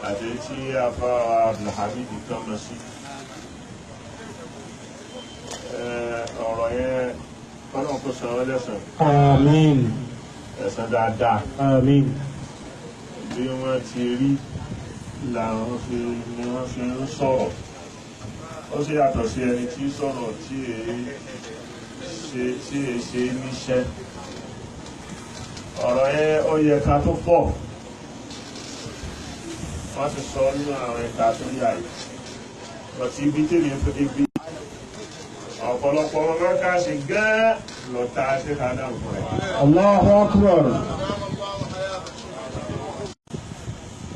Àti tí afa Abdulhamid kan mọ̀ sí. Ọ̀rọ̀ yẹn kọ́nà kó san ọ́ lẹ́san. Àmín. Ẹ̀san dáadáa. Àmín. Bí wọ́n ti rí làwọn fi ni wọ́n fi ń sọ̀rọ̀. Ó sì yàtọ̀ sí ẹni tí sọ̀rọ̀ tí èé ṣe níṣẹ́. Ọ̀rọ̀ yẹn ó yẹ ká tó pọ̀. Wọ́n ti sọ nínú àwọn ẹ̀ka tó yà yìí. Ọtí ibi tèmi ń fi ibi. Ọ̀pọ̀lọpọ̀ ọmọ mọ́káàsì gán lọ́ta ṣe ká náà fún ẹ̀. Allahu Akbar.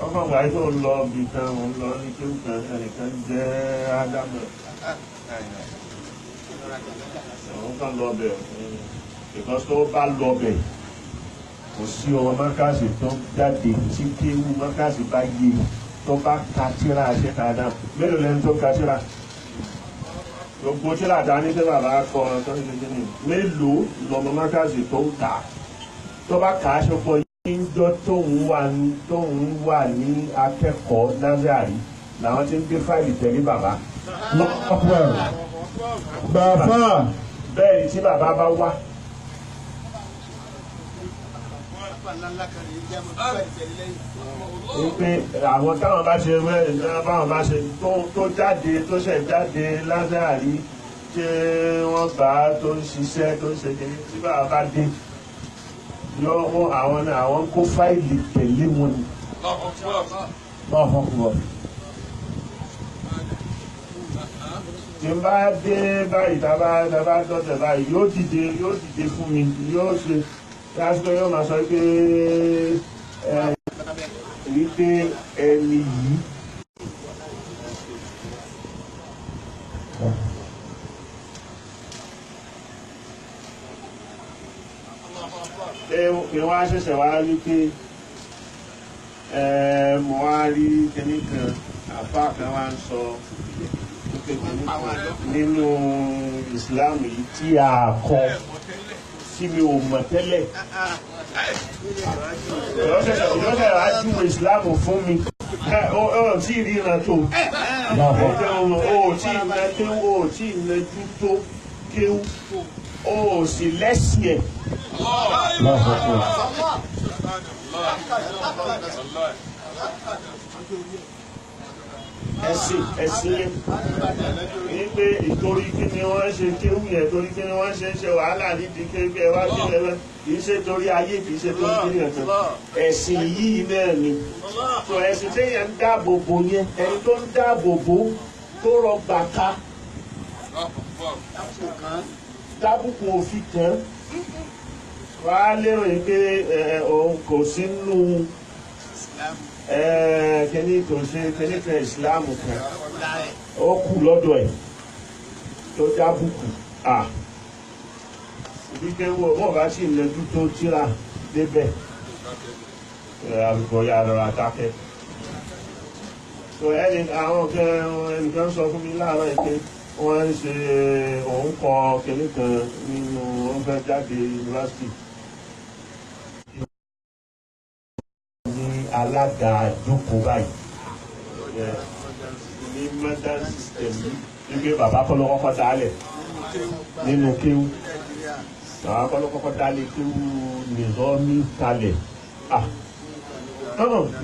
Ọkọ̀ ìgbà tó ń lọ bí kan ń lọ ní kéwù kan ẹnìkan jẹ́ Ádámù. Òun kan lọ bẹ̀ because tó bá lọ bẹ̀ kò sí ọmọ mọ́káàsì tó jáde tí kéwù mọ́káàsì bá yé tó bá ka tíra ṣe ká náà. Mélòó lẹni tó ka tíra? Gbogbo tíra dání tí bàbá kọ tó ń ṣe kíni mélòó lọmọ mọ́káàsì tó ń kà tó bá kà á ṣọpọ̀ níjọ́ tóun wà ní akẹ́kọ̀ọ́ Nazari làwọn ti ń gbé fáìlì tẹ̀lé bàbá. Allahu Akbar. Bàbá. Bẹ́ẹ̀ ni tí bàbá bá wá. Wípé àwọn táwọn bá ṣe wẹ́ báwọn bá ṣe tó jáde tó ṣẹ̀ jáde Nazari tí wọ́n gbà á tó ń ṣiṣẹ́ tó ń ṣe kiri tí bàbá bá dé lọ́wọ́ àwọn náà àwọn kó fáìlì tẹ̀lé wọn ni. Allahu Akbar. Tí n bá dé báyìí tá a bá dọ̀tẹ̀ báyìí yóò dìde fún mi yóò ṣe lásìkò yóò máa sọ pé ẹ wípé ẹni yìí. Ìwọ́n á ṣẹ̀ṣẹ̀ wá rí pé mo wá rí kíní kan àfáà kan wá ń sọ pé kíní kan nínú ìsìláàmù yìí tí a kọ tí mi ò mọ̀ tẹ́lẹ̀. Ìlọ́sẹ̀ wá júwe ìsìláàmù fún mi. Ó tí ì ríran tó. Ó tí ì ná kéwú, ó tí ì nájú tó kéwú. Ó sì lẹ́sìn ẹ̀. Allahu Akbar. Ẹ̀sìn wípé ìtorí kí ni wọ́n ṣe kéwú yẹn torí kí ni wọ́n ṣe ń ṣe wàhálà nídìí kéwú ẹ wá kí lẹ́wọ́ kì í ṣe torí ayé kì í ṣe torí kí ni ẹ̀sìn ẹ̀sìn yìí náà ni tó ẹ̀sìn téèyàn ń dáàbò bò yẹn ẹni tó ń dáàbò bò tó rọgbà ká dábùkù òfin kan wàá lérò yìí pé òun kò sínú kíní kò sí kíní kan ìsìláàmù kan ó kù lọ́dọ̀ ẹ̀ tó dábùkù à ibi kéwọ́ bọ́ọ̀ bá sì lẹ́jú tó tíra débẹ̀ àbùkù ya lọ́ra dákẹ́. So ẹni àwọn kan ẹnìkan sọ fún mi láàárọ̀ yìí pé wọ́n ń ṣe òun kọ kíní kan nínú wọ́n fẹ́ jáde yunifásitì. Ní alága ìjókòó báyìí ní modern system wípé bàbá kọ́ ló kọ́kọ́ dálẹ̀ nínú kéwú bàbá kọ́ ló kọ́kọ́ dálẹ̀ kéwú nìzọ́mí kalẹ̀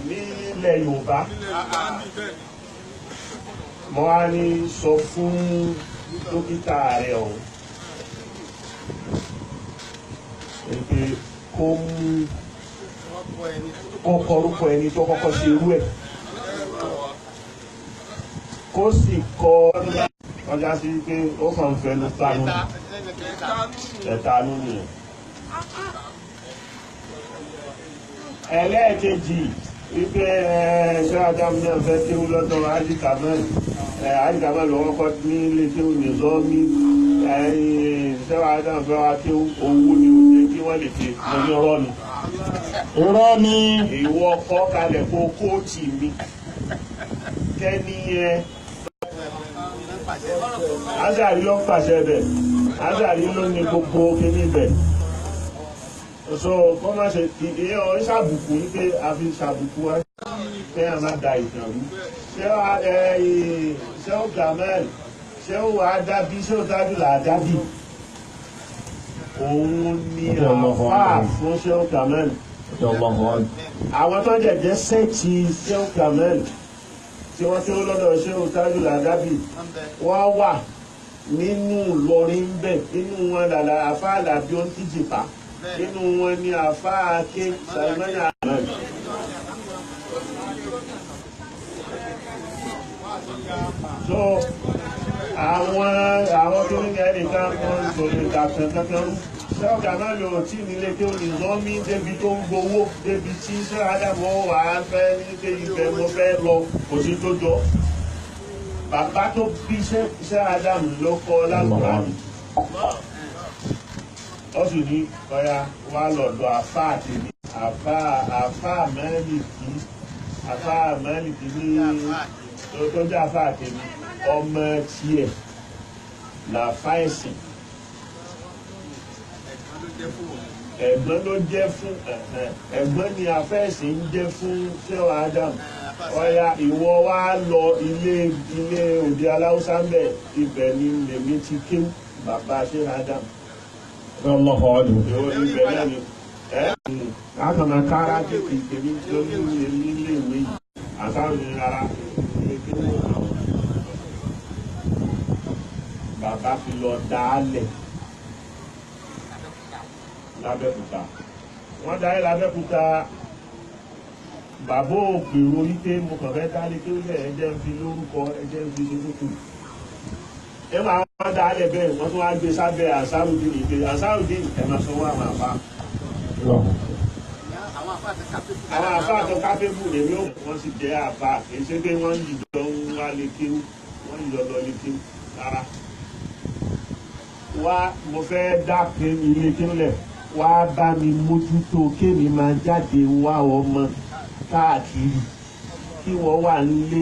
nílẹ̀ Yorùbá. Mo wá ní sọ fún dókítà rẹ̀ ọ̀hún pé kó mú kó kọrúkọ ẹni tó kọ́kọ́ ṣe irú ẹ̀ kó sì kọ ọjà sí pé ó kàn fẹnu tanu ẹ̀tanú nìyẹn. Ẹlẹ́ẹ̀kejì wípé ṣé Ádámù náà fẹ́ kéwú lọ́dọ̀ Ájíkàmẹ́ Ájíkàmẹ́ lọ́wọ́ kọ́ nílé kéwú nìzọ́mí ṣé Ádámù fẹ́ wá kéwú owó ni ò jẹ́ kí wọ́n lè ṣe mo ní ọ̀rọ̀ ni. Irọ́ ni. Ìwọ kọ́ kalẹ̀ kó kóòtì mi kẹ́ni yẹn. Azari ló ń pàṣẹ bẹ̀, Azari ló ní gbogbo kíní bẹ̀. So kọ́ máa ṣe ìyẹn ọ̀ ń ṣàbùkù ní pé a fi ṣàbùkù wá pé a máa da ìtàn rú. Ṣé ó Gamal, ṣé ó wà á dábí, ṣé ó dájú là á dábì? Òun ni àfáà fún ṣé ó Gamal. Àwọn tó jẹ̀jẹ̀ sẹ́ẹ̀tì ṣé ó Gamal tí wọ́n tí ó lọ́dọ̀ ṣé ó dájú là á dábì, wọ́n wà nínú Ìlọrin ń bẹ̀, nínú wọn làlà àfáà làbí ó ń tìjìpá, nínú wọn ni àfáà ké Salimani Ahmed. So àwọn tó ní ẹnìkan wọn kò lè dàtàn kankan rú. Ṣé ọ̀gá náà lò tí nílé tí ó ní lọ́mí débi tó ń gbowó débi tí ṣé Ádámù wà á fẹ́ ní pé ibẹ̀ mo fẹ́ lọ kò sí tó jọ. Bàbá tó bí ṣé Ádámù ló kọ́ lálùbáàmì. Ó sì ní ọ̀ya wá lọ́dọ̀ àfáà tèmi àfáà Málíkì àfáà Málíkì ní tó jẹ́ àfáà tèmi ọmọ tiẹ̀ làfáà ẹ̀sìn. Ẹ̀gbọ́n ló jẹ́ fún ẹ̀gbọ́n ni àfẹ́sìn ń jẹ́ fún ṣéwà Adam. Ọ̀ya ìwọ wá lọ ilé òde aláwùsá ń bẹ̀, ibẹ̀ ni lèmi ti kéwú bàbá ṣéwà Adam. Ibẹ̀ náà ni àkànnà kára tètè tèmi lórí ilé ìwé yìí àtàwọn ará ilé kéwú àwọn bàbá fi lọ dálẹ̀ l'Abẹ́òkúta. Wọ́n dálẹ̀ l'Abẹ́òkúta. Bàbá òpèrò wípé mo kàn fẹ́ dálé kí ó lẹ̀ ẹjẹ́ ń fi lórúkọ ẹjẹ́ ń fi ṣe kúkú. Ẹ máa wọ́n dálẹ̀ bẹ́ẹ̀ wọ́n tún wá gbé sábẹ́ Ansarudeen ìgbé Ansarudeen ẹ̀ máa sanwó àwọn àfa. Àwọn àfa àtọ kápébù lèmi ò wọ́n sì jẹ́ àfa kì í ṣe pé wọ́n ń jìjọ ń wá lé kéwú wọ́n ń jọ lọ lé kéwú rárá. Wá mo fẹ́ dá ilé kéwú lẹ̀ wá bá mi mójútó kémi máa jáde wá ọmọ káàkiri kí wọ́n wà nílé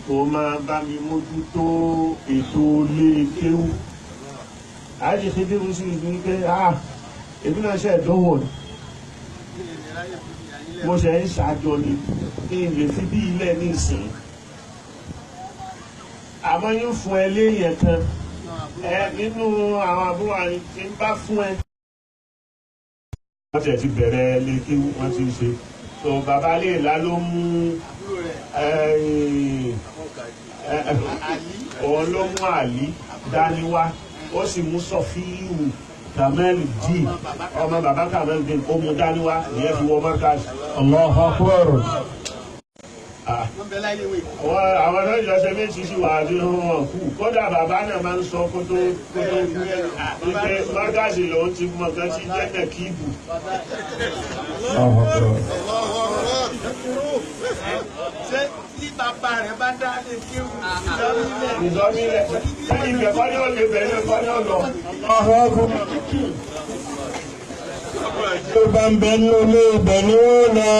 kó máa bá mi mójútó ètò ilé kéwú. Àyè ṣe bí mo sì rí pé èmi náà ṣe ẹ̀dánwò ni mo ṣe ń ṣàjọ ni kí n lè fi bí ilẹ̀ ní ìsìn. Àmọ́ yóò fún ẹ léèyàn kan ẹ nínú àwọn àbúrò àyè tí ń bá fún ẹ. Wọ́n ti bẹ̀rẹ̀ lé kí wọ́n ti ṣe so bàbá léèlá ló mú òun ló mú Àlí dání wá ó sì mú Sọfíù Kamel D ọmọ bàbá Kamel D ó mú dání wá ìyẹn fi wọ mọ́kàsí. Allahu Akbar. Àwọn náà yọ ṣe méjì sí wà á dín wọn kú kódà bàbá náà máa ń sọ kótó kótó kú wípé mọ́kàsí lòun ti mọ nǹkan tí jẹ́jẹ́ kíìbù. Ṣé tí bàbá rẹ̀ bá dá lé kéwù ìdánilẹ̀ ibẹ̀ kọ́ ni ó lè bẹ̀rẹ̀ kọ́ ni ó lọ. Tó bá ń bẹ nínú ilé ibẹ̀ ni ó lọ.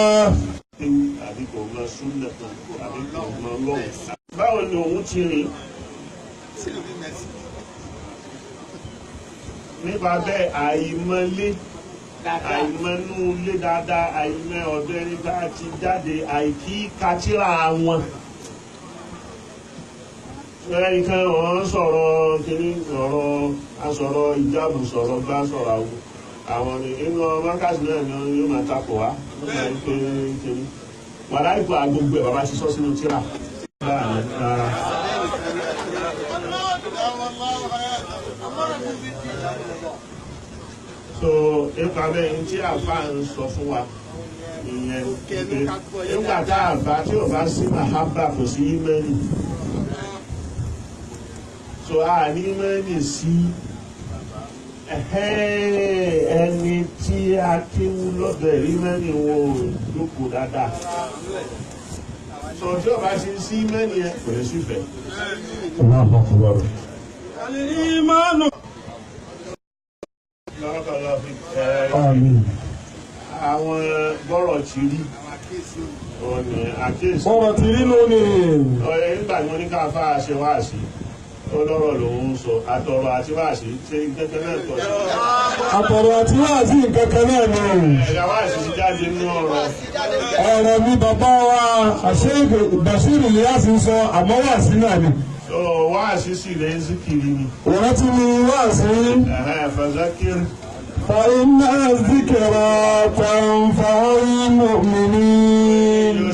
Àbí kò mọ súnà kan àbí kò mọ lọ́wọ́. Báwo ni òun ti rìn? Nípa bẹ́ẹ̀ àìmọ̀lé àìmọ̀nú ilé dáadáa àìmọ̀ ọ̀dọ́ ẹni bá ti jáde àìkí katira wọn. Ẹnì kan wọ́n sọ̀rọ̀ kínní sọ̀rọ̀ asọ̀rọ̀ ìjáàbù sọ̀rọ̀ gbá sọ̀rọ̀ àwọ̀ àwọn ni inú mọ́kàsí náà ni yóò máa takò wá wọ́n máa ń pè é kínní. Wàhálà ìkó àgbègbè ẹ̀ bàbá ti sọ sínú tíra. So nípa bẹ́ẹ̀ ní tí àfa ń sọ fún wa ìyẹn pé nígbà tá a bá tí ò bá sí mahaba kò sí ímẹ́lì. So a ní ímẹ́lì sí ẹni tí a kéwú lọ́dọ̀ ẹ̀ ímẹ́lì wọn ò jókòó dáadáa. So tí ò bá sí sí ímẹ́lì yẹn kò lè sí ìfẹ́. Allahu Akbar. Àmín. Àwọn bọ́rọ̀ ti rí ọ̀nà àkíyèsí. Bọ́rọ̀ ti rí lónìí. Ọ̀rẹ́ nígbà tí wọ́n ní ká fà ṣe wá sí Ọlọ́rọ̀ lòun ń sọ àtọ̀rọ̀ àti wáàsí ṣé gẹ́gẹ́ náà tọ̀ sí. Àtọ̀rọ̀ àti wáàsí nǹkan kan náà ni. Ẹ̀yà wáàsí ti jáde nínú ọ̀rọ̀. Ọ̀rọ̀ mi bàbá wa Sheikh Bashir Ilyas ń sọ, àmọ́ wáàsí náà ni. So wáàsí sì lè ń síkìrì ni. Ìrántí ni wáàsí. Ẹ̀hẹ́n, fazakir. Fa inna